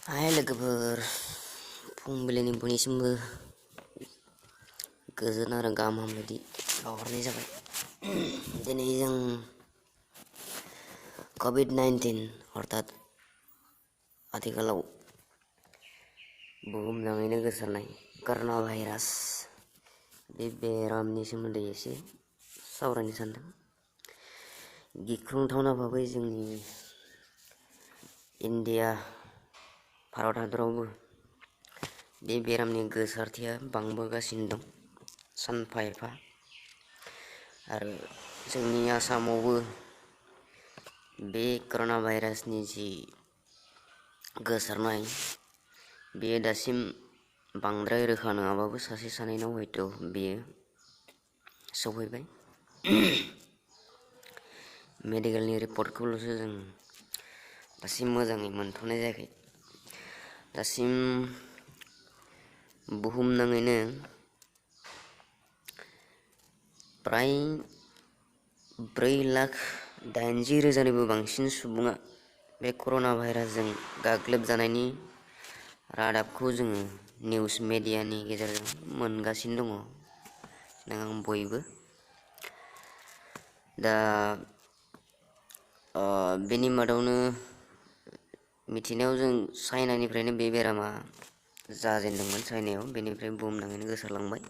Hai लोगोफोर, फुंबिलिनि बयनिसिमबो गोजोन आरो गाहाम हामलायथि बावहरनाय जाबाय। दिनै जों COVID-19 अर्थात आथिखालाव बुहुमनाङैनो गोसारनाय कर'ना भाइरास बे बेरामनि सोमोन्दै एसे सावरायनो सानदों। गिख्रंथावना भाबै जोंनि इन्डिया भारत हादरावबो बे बेरामनि गोसारथिया बांबोगासिनो दं सानफा एफा, आरो जोंनि आसामावबो बे कर'ना भाइरासनि जि गोसारनाय बेयो दासिम बांद्राय रोखा नङाबाबो सासे सानैनाव हयथ' बेयो सौफैबाय। मेडिकेलनि रिपर्टखौल'सो जों दासिम मोजाङै मोनथ'नाय जायाखै। दासिम बुहुमनाङैनो प्राय 4,80,000 बांसिन सुबुङा बे कर'ना भाइरासजों गाग्लोबजानायनि रादाबखौ जोङो निउस मेडियानि गेजेरजों मोनगासिनो दङ। आं बयबो दा बेनि मादावनो मिथिनायाव जों चाइनानिफ्रायनो बे बेरामा जाजेनदोंमोन। चाइनायाव बेनिफ्राय बुहुमनाङैनो गोसारलांबाय।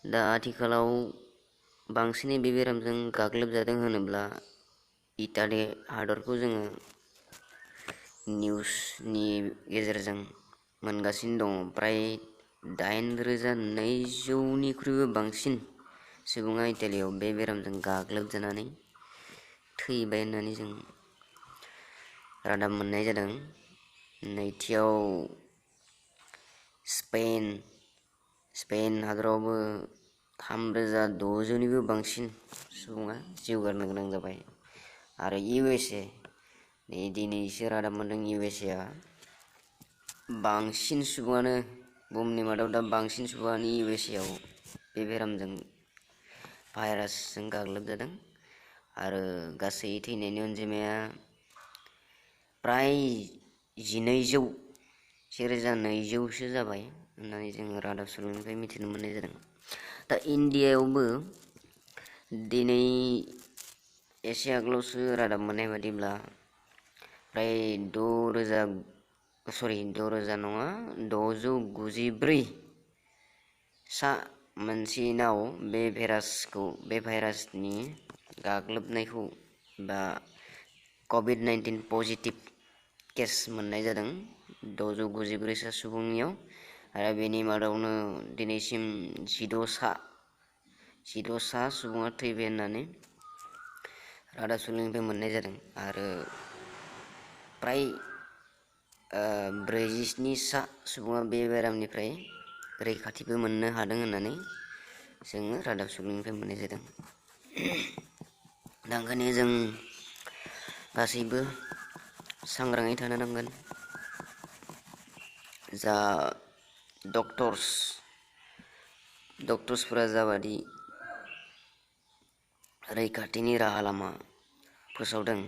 दा आथिखालाव बांसिनै बे बेरामजों गाग्लोबजादों होनोब्ला इटालि हादरखौ जोङो निउसनि गेजेरजों मोनगासिनो दङ। प्राय 8,200,000निख्रुइबो बांसिन सुबुङा इटालियाव बे बेरामजों गाग्लोबजानानै थैबाय होननानै जों रादाब मोननाय जादों। नैथियाव स्पेन हादरावबो 3,600निबो बांसिन सुबुङा जिउ गारनो गोनां जाबाय। आरो USA, दिनैसो रादाब मोनदों, USA आ बांसिन सुबुङानो, बुहुमनि मादाव दा बांसिन सुबुङानो USA आव बे बेरामजों भाइरासजों गाग्लोबजादों। आरो गासै थैनायनि अनजिमाया प्राय 1,200सो जाबाय होननानै जोङो रादाब सुलुंनिफ्राय मिथिनो मोननाय जादों। दा इन्डियायावबो दिनै एसे आगोलावसो रादाब मोननाय बादिब्ला प्राय 6,94 मानसिनाव बे भाइरासनि गाग्लोबनायखौ बा COVID-19 पजिटिभ केस मोननाय जादों 694 सुबुंनियाव। आरो बेनि मादावनो दिनैसिम 16 सुबुङा थैबाय होननानै रादाब सुलुंनिफ्राय मोननाय जादों। आरो प्राय 47 सुबुङा बे बेरामनिफ्राय रैखाथिबो मोननो हादों होननानै जोङो रादाब सुलुंनिफ्राय मोननाय जादों। दा ओंखायनो जों गासैबो सांग्राङै थानो नांगोन। जा डक्टर्सफोरा जाबादि रैखाथिनि राहा लामा फोसावदों,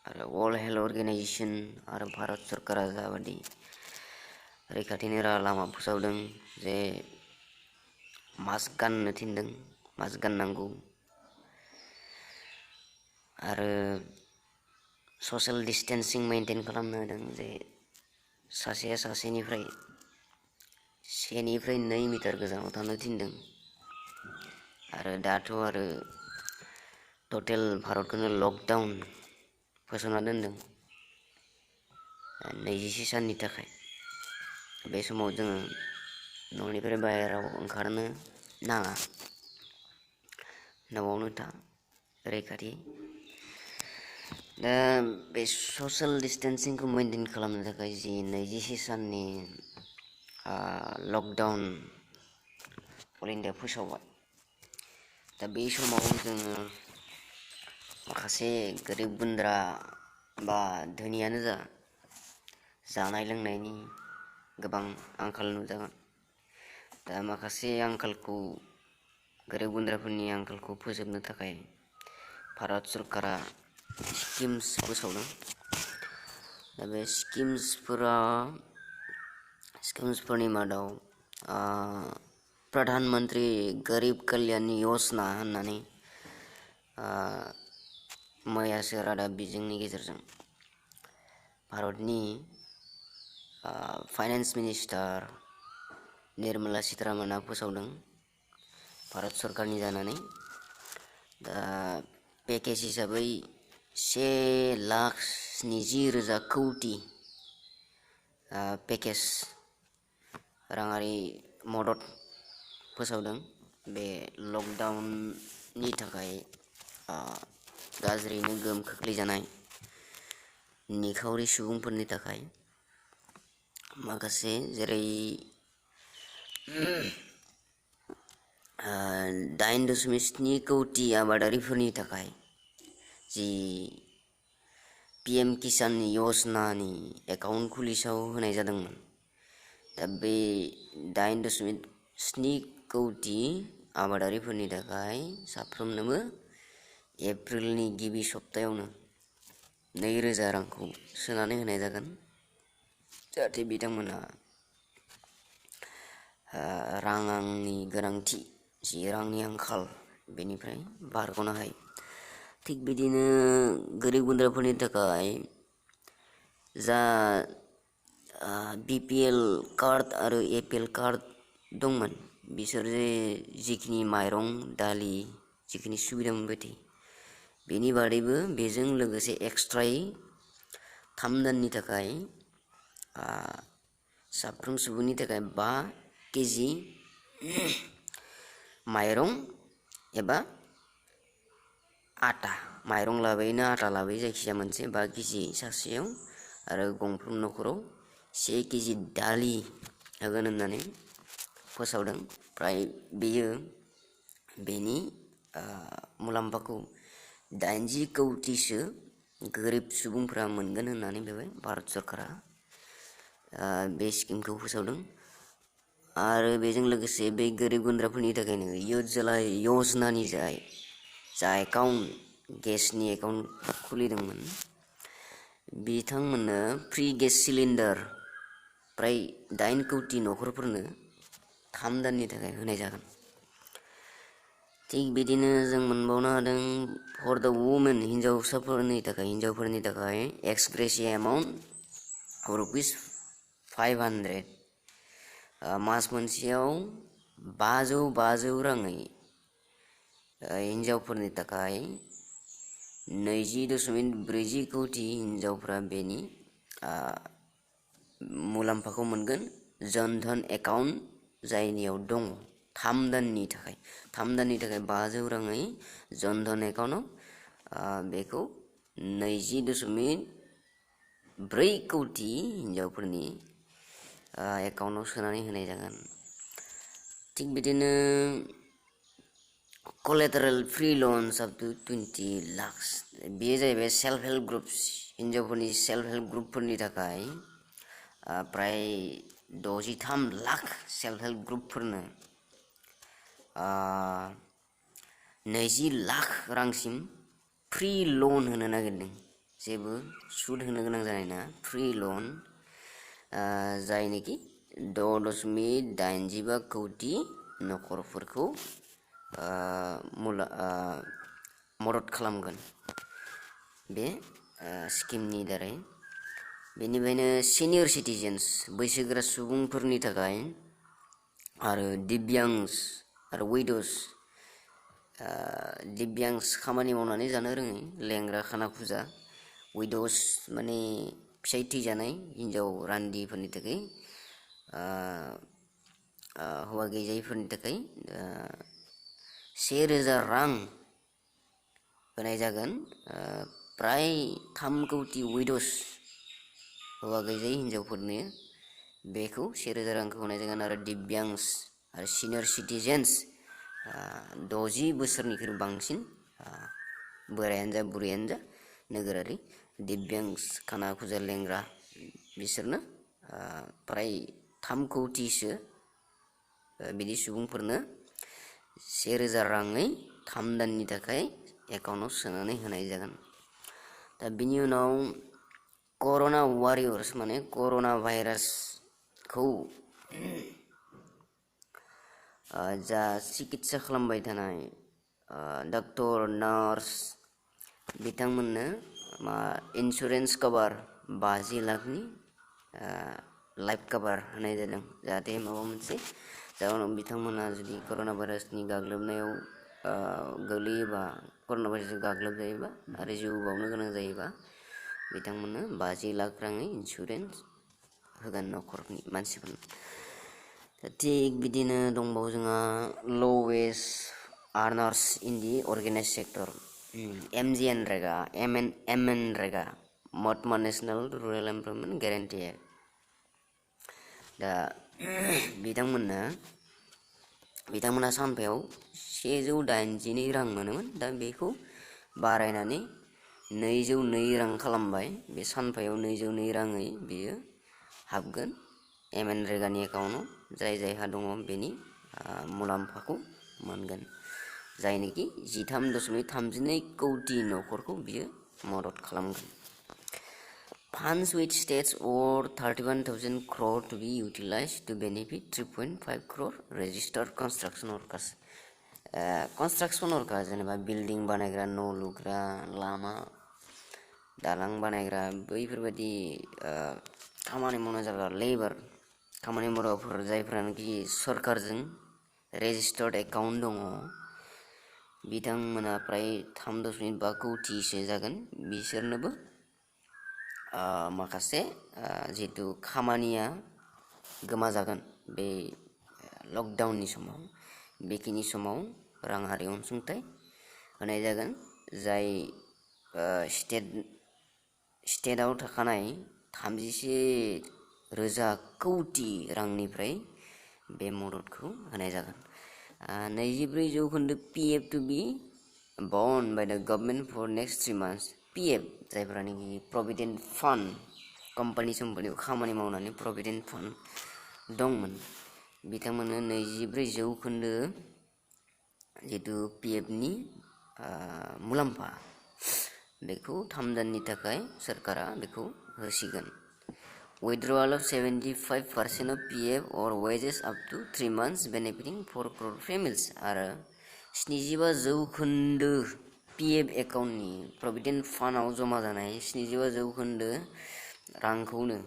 आरो वर्ल्ड हेल्थ अर्गेनाइजेसन आरो भारत सरकारा जाबादि रैखाथिनि राहा लामा फोसावदों, जे मास्क गाननो थिनदों, मास्क गाननांगौ, आरो ससियेल डिस्टेन्सिं मेइनटेइन खालामनो होदों, जे सासेया सासेनिफ्राय 1 मिटार गोजानाव थानो थिनदों। आरो दाथ' आरो टटेल भारतखौनो लकडाउन फोसावना दोनदों 21 साननि थाखाय। बे समाव जोङो न'निफ्राय बाहेराव ओंखारनो नाङा, न'आवनो था, रैखाथि। दा बे ससियेल डिस्टेन्सिंखौ मेइनटेइन खालामनो थाखाय जि 21 साननि लकडाउन अल इन्डिया फोसावबाय, दा बे समाव जोङो माखासे गोरिब गुन्द्रा बा धोनियानो जा, जानाय लोंनायनि गोबां आंखाल नुजागोन। दा माखासे आंखालखौ, गोरिब गुन्द्राफोरनि आंखालखौ फोजोबनो थाखाय भारत सरकारा स्किम्स फोसावदों। दा बे स्किम्सफोरनि मादाव प्रधान मन्त्रि गरिब कल्याण यजना होननानै मैयासो रादाब बिजोंनि गेजेरजों भारतनि फाइनेन्स मिनिस्टार निर्मला सीतारामना फोसावदों भारत सरकारनि जानानै। दा पेकेज हिसाबै 1,20,000 कौटि पेकेज राङारि मदद फोसावदों बे लकडाउननि थाखाय गाज्रियैनो गोहोम खोख्लैजानाय निखावरि सुबुंफोरनि थाखाय। माखासे जेरै 8.7 कौटि आबादारिफोरनि थाखाय जि PM किसान यजनानि एकाउन्ट खुलिसाव होनाय जादोंमोन। दा बे 8.7 कौटि आबादारिफोरनि थाखाय साफ्रोमनोबो एप्रिलनि गिबि सप्तायावनो 2,000 रांखौ सोनानै होनाय जागोन, जाहाथे बिथांमोना रांनि गोनांथि जि रांनि आंखाल बेनिफ्राय बारग'नो हायो। थिग बिदिनो गोरिब गुन्द्राफोरनि थाखाय जा BPL कार्ड आरो APL कार्ड दंमोन, बिसोर जिखिनि माइरं दालि जिखिनि सुबिदा मोनबाय थायो, बेनि बादैबो बेजों लोगोसे एक्सट्रायै 3 दाननि थाखाय साफ्रोम सुबुंनि थाखाय 5 केजि माइरं एबा आटा, माइरं लाबोयोना आटा लाबोयो, जायखिजाया मोनसे 5 केजि सासेयाव, आरो गंफ्रोम न'खराव 1 केजि दालि होगोन होननानै फोसावदों। फ्राय बेयो बेनि मुलाम्फाखौ 80 कौटिसो गोरिब सुबुंफोरा मोनगोन होननानै बेवहाय भारत सरकारा बे स्किमखौ फोसावदों। आरो बेजों लोगोसे बे गोरिब गुन्द्राफोरनि थाखायनो उज्ज्वला यजनानि जा एकाउन्ट गेसनि एकाउन्ट खुलिदोंमोन, बिथांमोननो फ्रि गेस सिलिन्डार फ्राय 8 कौटि न'खरफोरनो 3 दाननि थाखाय होनाय जागोन। थिग बिदिनो जों मोनबावनो हादों फर द वुमेन, हिन्जावफोरनि थाखाय एक्स ग्रेसिया एमाउन्ट ₹500, मास मोनसेयाव 500 राङै हिन्जावफोरनि थाखाय 20.40 कौटि हिन्जावफ्रा बेनि मुलाम्फाखौ मोनगोन। जन धन एकाउन्ट जायनियाव दङ 3 दाननि थाखाय 500 राङै जन धन एकाउन्टआव बेखौ 20.4 कौटि हिन्जावफोरनि एकाउन्टआव सोनानै होनाय जागोन। थिग बिदिनो collateral free loans up to 20 lakh, बेयो जाहैबाय सेल्फ हेल्प ग्रुप्स, हिन्जावफोरनि सेल्फ हेल्प ग्रुपफोरनि थाखाय प्राय 63 लाख सेल्फ हेल्प ग्रुपफोरनो 20 लाख रांसिम फ्रि लन होनो नागिरदों। जेबो सुद होनो गोनां जानाय नङा, फ्रि लन, जायनोखि 6.85 कौटि न'खरफोरखौ मदद खालामगोन बे स्किमनि दारै। बेनिफ्रायनो सिनियर सिटिजेन्स, बैसोगोरा सुबुंफोरनि थाखाय, आरो दिव्यांस आरो विडोज, दिव्यांस खामानि मावनानै जानो रोङै लेंग्रा खाना खुजा, विडोज माने फिसाय थैजानाय हिन्जाव रान्दिफोरनि थाखाय, हौवा गैजायिफोरनि थाखाय 1,000 रां होनाय जागोन। प्राय 3 कौटि विडोज, हौवा गैजायि हिन्जावफोरनो बेखौ 1,000 रांखौ होनाय जागोन। आरो दिव्यांस आरो सिनियर सिटिजेन्स, 60 बोसोरनिख्रुइ बांसिन, बोरायानो जा बुरैयानो जा, नोगोरारि, दिव्यांस खाना खुजा लेंग्रा, बिसोरनो प्राय 3 कौटिसो बिदि सुबुंफोरनो 1,000 राङै 3 दाननि थाखाय एकाउन्टआव सोनानै होनाय जागोन। दा बिनि उनाव कर'ना वारियर्स माने कर'ना भाइरासखौ जा सिकित्सा खालामबाय थानाय डक्टर नार्स बिथांमोननो इन्सुरेन्स कभार 50 लाखनि लाइफ कभार होनाय जादों जाहाथे माबा मोनसे जाउनाव बिथांमोना जुदि कर'ना भाइरासनि गाग्लोबनायाव गोग्लैयोबा कर'ना भाइरासजों गाग्लोबजायोबा आरो जिउ बावनो गोनां जायोबा बिथांमोननो 50 लाख राङै इन्सुरेन्स होगोन न'खरनि मानसिफोरनो। थिग बिदिनो दंबावो जोंहा lowest earners in the organise sector MGNREGA MNREGA Mahatma national rural employment guarantee act. दा बिथांमोना सानफायाव 182 रां मोनोमोन, दा बेखौ बारायनानै 202 रां खालामबाय। बे सानफायाव 202 राङै बेयो हाबगोन MNREGAनि एकाउन्टआव। जायहा दङ बेनि मुलाम्फाखौ मोनगोन, जायनोखि 13.32 कौटि न'खरखौ बियो मदद खालामगोन। Funds with states or 31,000 crore to be utilized to benefit 3.5 crore registered construction workers. Construction worker जेनेबा बिल्डिं बानायग्रा, न' लुग्रा, लामा दालां बानायग्रा, बैफोरबायदि खामानि मावना जाग्रा लेबार खामानि मावग्राफोर जायफ्रानोखि सरकारजों रेजिस्टार्ड एकाउन्ट दङ, बिथांमोना प्राय 3.5 कौटिसो जागोन। बिसोरनोबो माखासे जिहेतु खामानिया गोमाजागोन बे लकडाउननि समाव, बेखिनि समाव राङारि अनसुंथाइ होनाय जागोन। जाय स्टेटआव थाखानाय 31,000 कौटि रांनिफ्राय बे मददखौ होनाय जागोन। 24% PF to be borne by the government for next 3 months. PF जायफ्रानोखि प्रभिडेन्ट फान्ड, कम्पानियाव खामानि मावनानै प्रभिडेन्ट फान्ड दंमोन, बिथांमोननो 24% जितु PFनि मुलाम्फा बेखौ 3 दाननि थाखाय सरकारा बेखौ होसिगोन। Withdrawal of 75% of PF or wages up to 3 months benefiting 4 crore families आरो 75% PF एकाउन्टनि प्रभिडेन्ट फान्डआव जमा जानाय 75% रांखौनो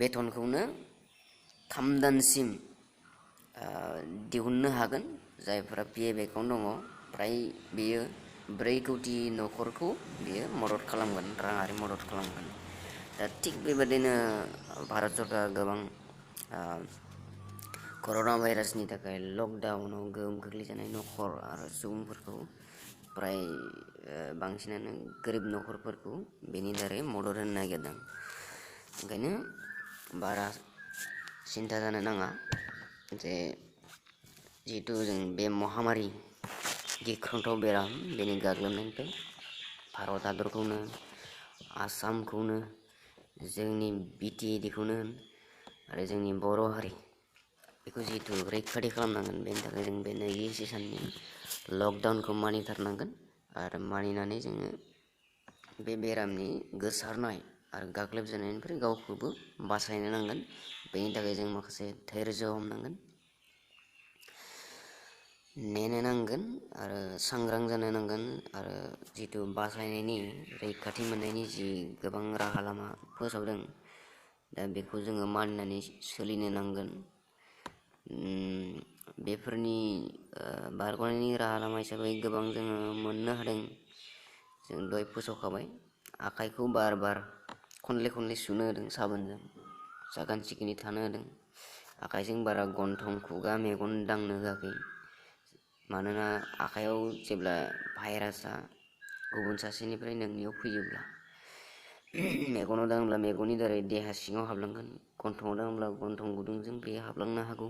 बेथनखौनो 3 दानसिम दिहुननो हागोन जायफोरा PF एकाउन्ट दङ। प्राय बेयो 4 कौटि न'खरखौ बेयो मदद खालामगोन, राङारि मदद खालामगोन। दा थिग बेबादिनो भारत सरकारा गोबां कर'ना भाइरासनि थाखाय लकडाउनाव गोहोम खोख्लैजानाय न'खर आरो सुबुंफोरखौ प्राय बांसिनानो गोरिब न'खरफोरखौ बेनि दारै मदद होनो नागिरदों। ओंखायनो बारा सिन्था जानो नाङा जे जिहेतु जों बे महामारि गिख्रंथाव बेराम बेनि गाग्लोबनायनिफ्राय भारत हादरखौनो, आसामखौनो, जोंनि BTADखौनो होन आरो जोंनि बर' हारि बेखौ जिहेतु रैखाथि खालामनांगोन, बेनि थाखाय जों बे 21 साननि लकडाउनखौ मानिथारनांगोन आरो मानिनानै जोङो बे बेरामनि गोसारनाय आरो गाग्लोबजानायनिफ्राय गावखौबो बासायनो नांगोन। बेनि थाखाय जों माखासे धैर्य हमनांगोन, नेनो नांगोन आरो सांग्रां जानो नांगोन। आरो जितु बासायनायनि रैखाथि मोननायनि जि गोबां राहा लामा फोसावदों, दा बेखौ जोङो मानिनानै सोलिनो नांगोन। बेफोरनि बारग'नायनि राहा लामा हिसाबै गोबां जोङो मोननो हादों। जों दहाय फोसावखाबाय, आखाइखौ बार बार खनले सुनो होदों साबोनजों, साखोन सिखोनै थानो होदों। आखाइजों बारा गन्थं, खुगा, मेगन दांनो होआखै। मानोना आखाइयाव जेब्ला भाइरासआ गुबुन सासेनिफ्राय नोंनियाव फैयोब्ला मेगनाव दाङोब्ला मेगननि दारै देहा सिङाव हाबलांगोन, गन्थङाव दाङोब्ला गन्थं गुदुंजों बेयो हाबलांनो हागौ,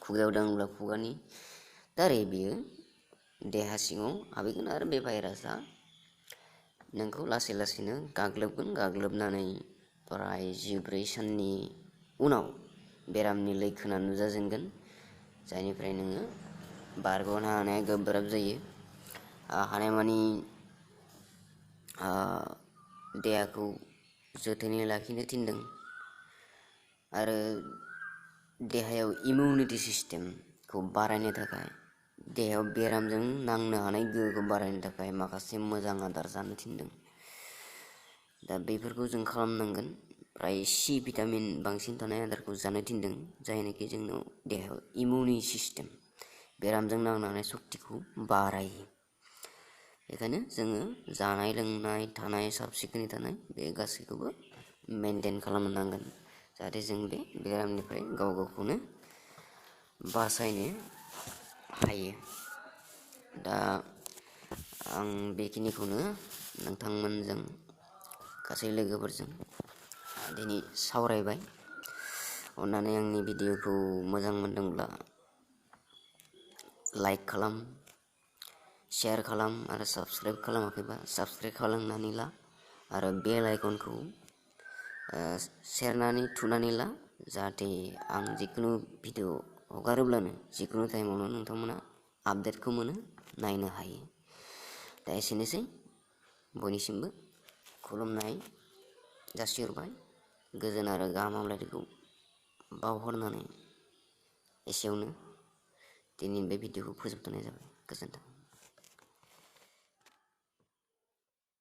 खुगायाव दाङोब्ला खुगानि दारै बेयो देहा सिङाव हाबहैगोन आरो बे भाइरासआ नोंखौ लासै लासैनो गाग्लोबगोन। गाग्लोबनानै प्राय 14 साननि उनाव बेरामनि लैखोना नुजाजेनगोन, जायनिफ्राय नोङो बारग'नो हानाया गोब्राब जायो। हानायमानि देहाखौ जोथोनै लाखिनो थिनदों आरो देहायाव इमिउनिटि सिस्टेमखौ बारायनो थाखाय देहायाव बेरामजों नांनो हानाय गोहोखौ बारायनो थाखाय माखासे मोजां आदार जानो थिनदों। दा बेफोरखौ जों खालामनांगोन। फ्राय सि भिटामिन बांसिन थानाय आदारखौ जानो थिनदों जायनाखि जोंनाव देहायाव इमिउनि सिस्टेम बेरामजों नांनो हानाय सक्तिखौ बारायो। बेखायनो जोङो जानाय लोंनाय थानाय साब सिखोनै थानाय बे गासैखौबो मेनटेन खालामनो नांगोन जाहाथे जों बे बेरामनिफ्राय गाव गावखौनो बासायनो हायो। दा आं बेखिनिखौनो नोंथांमोनजों गासै लोगोफोरजों दिनै सावरायबाय। अन्नानै आंनि भिडिअखौ मोजां मोनदोंब्ला लाइक खालाम, शेयार खालाम आरो साबस्क्राइब खालामाखैबा साबस्क्राइब खालामनानै ला आरो बेल आइकनखौ सेरनानै थुनानै ला जाहाथे आं जिखुनु भिडिअ हगारोब्लानो जिखुनु टाइमावनो नोंथांमोना आपडेटखौ मोनो, नायनो हायो। दा एसेनोसै, बयनिसिमबो खुलुमनाय जासिहरबाय। गोजोन आरो गाहाम हामलायनायखौ बावहरनानै एसेयावनो दिनैनि बे भिडिअखौ फोजोबथ'नाय जाबाय। गोजोन्थों।